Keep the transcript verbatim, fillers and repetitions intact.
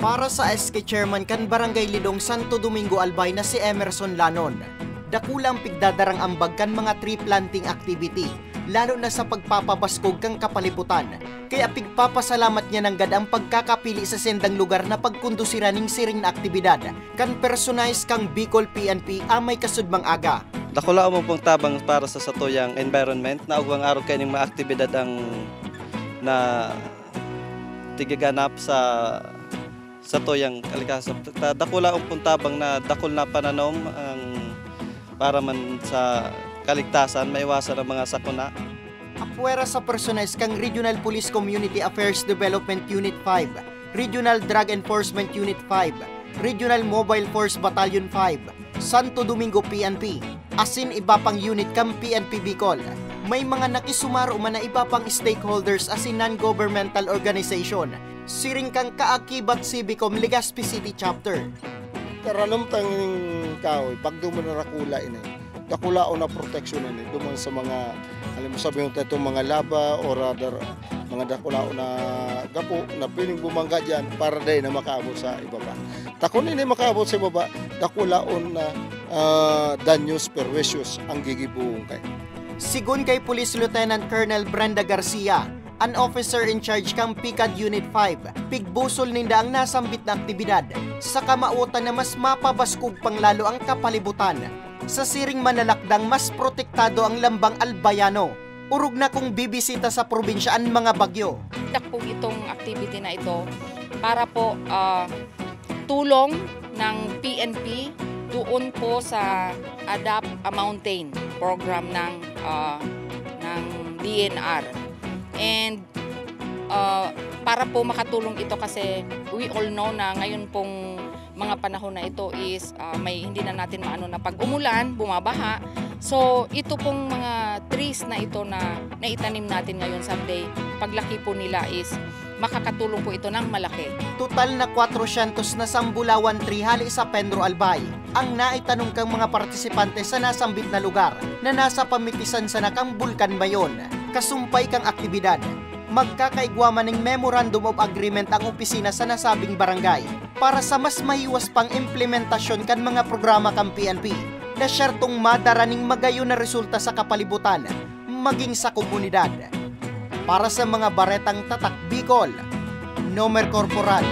Para sa S K Chairman kan Barangay Lidong Santo Domingo Albay na si Emerson Lanon, dakula ang pigdadarang ambag kan mga tree planting activity, lalo na sa pagpapabaskog kan kapalibutan. Kaya pigpapasalamat niya nanggad ang pagkakapili sa sendang lugar na pagkondusiran ning siring na aktibidad kan personahe kang Bicol P N P amay kasudmang aga. Dakula mo pong tabang para sa satuyang environment na ugwang arog kaining mga aktibidad ang na tigaganap sa satuyang kalikasan. Ta-, dakula ang puntabang na dakul na pananom ang para man sa kaligtasan, maiwasan ang mga sakuna. Apwera sa personahe kang Regional Police Community Affairs Development Unit five, Regional Drug Enforcement Unit five, Regional Mobile Force Battalion five, Santo Domingo P N P, asin iba pang unit kan P N P Bicol. May mga nakisumaro man na iba pang stakeholders asin non-governmental organization, siring kan Kaakibat Civicom Legazpi City Chapter. Taranom tang kahoy, pagduman na dakula ini. Dakulaon na proteksyon ini duman sa mga, alam mo, sabi mo tayo, itong mga lava o radar, mga dakulaon na gapo na pwedeng bumangga dyan para dai na makaabot sa ibaba. Ta kun ini makaabot sa ibaba, dakulaon na, ah, danyos, perwisyon ang gigibohon kay. Sigon kay Police Lieutenant Colonel Brenda Garcia, an officer in charge kan PICAD Unit five, pigbusol ninda ang nasambit na aktibidad sa kamawotan na mas mapabaskog pang lalo ang kapalibutan. Sa siring manalakdang mas protektado ang lambang Albayano, orog na kung bibisita sa probinsya an mga bagyo. Dakpo itong activity na ito para po, ah, tulong ng P N P doon po sa Adapt a Mountain program ng, ah, ng D N R. And, ah, para po makatulong ito kasi we all know na ngayon pong mga panahon na ito is, ah, may hindi na natin maano na pag umulan, bumabaha. So, ito pong mga trees na ito na naitanim natin ngayon, someday, paglaki po nila is makakatulong po ito ng malaki. Total na kwatrosyentos na sambulawan tree hali sa Penro Albay ang naitanom kang mga partisipante sa nasambit na lugar na nasa pamitisan sana kang Bulkan Mayon. Kasumpay kang aktibidad, magkakaigwa man ning Memorandum of Agreement ang opisina sa nasabing barangay para sa mas mahiwas pang implementasyon kan mga programa kan P N P na syertong madara ning magayon na resulta sa kapalibutan, maging sa komunidad. Para sa mga baretang tatak Bicol, Nomer Corporal.